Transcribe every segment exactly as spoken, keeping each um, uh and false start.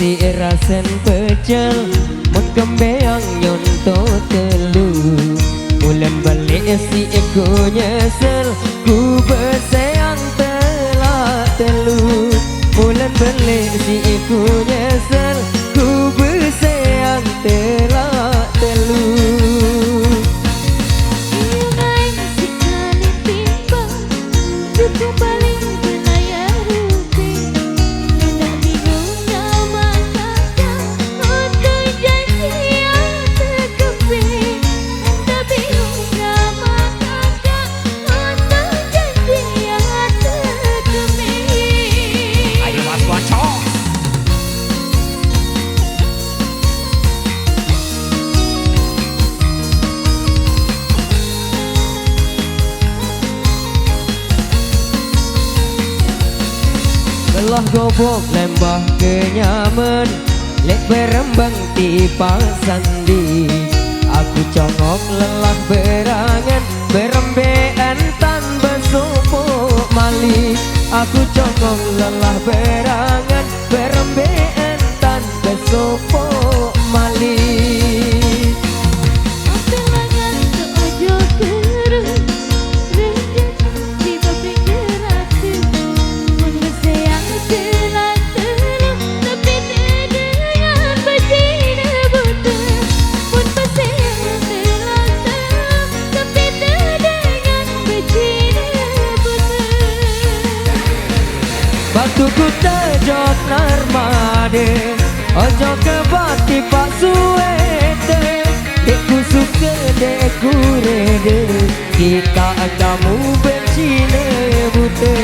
Rasen pecel, mun kembeang nyonto telu. Bulan balik si iku nyesel, ku beseang telak telu. Bulan balik si iku nyesel, ku beseang telak telu. Belah gobok lembah kenyamen, lek berembang tipak sandi. Aku congok lelah berangan, berembe entan besopok mali. Aku congok lelah berangan, berembe entan besopok mali. Batu ku tejok narmade, ojo ke bati pak suete. Dek ku suke, dek ku rede, kita kamu becine bute.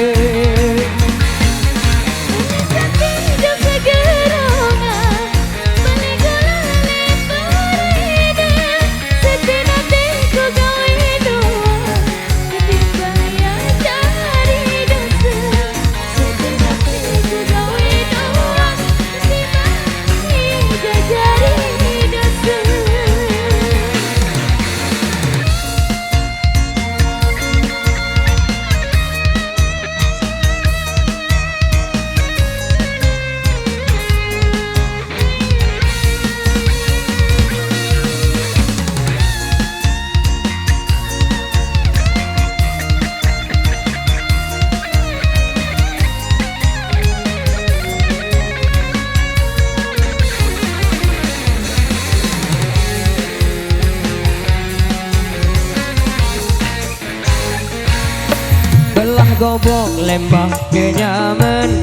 Belah gobok lembah kenyamen,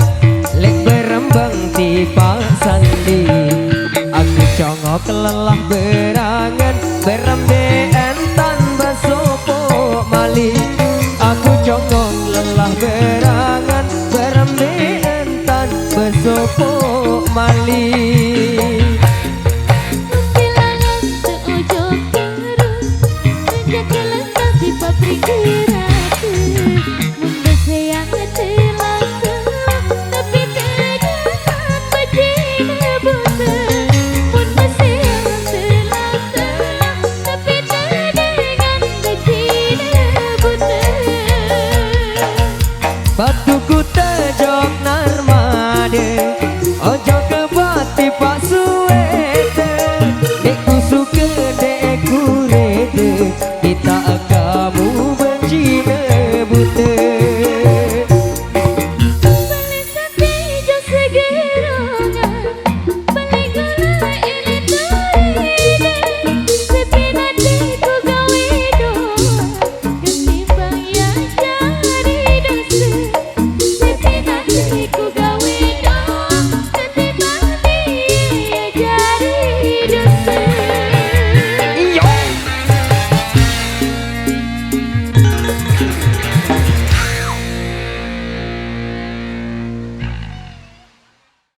lek berembang tipak sandi. Aku congok lelah berangan, berembe entan besopok mali. Aku congok lelah berangan, berembe entan besopok mali. Batu ku tejok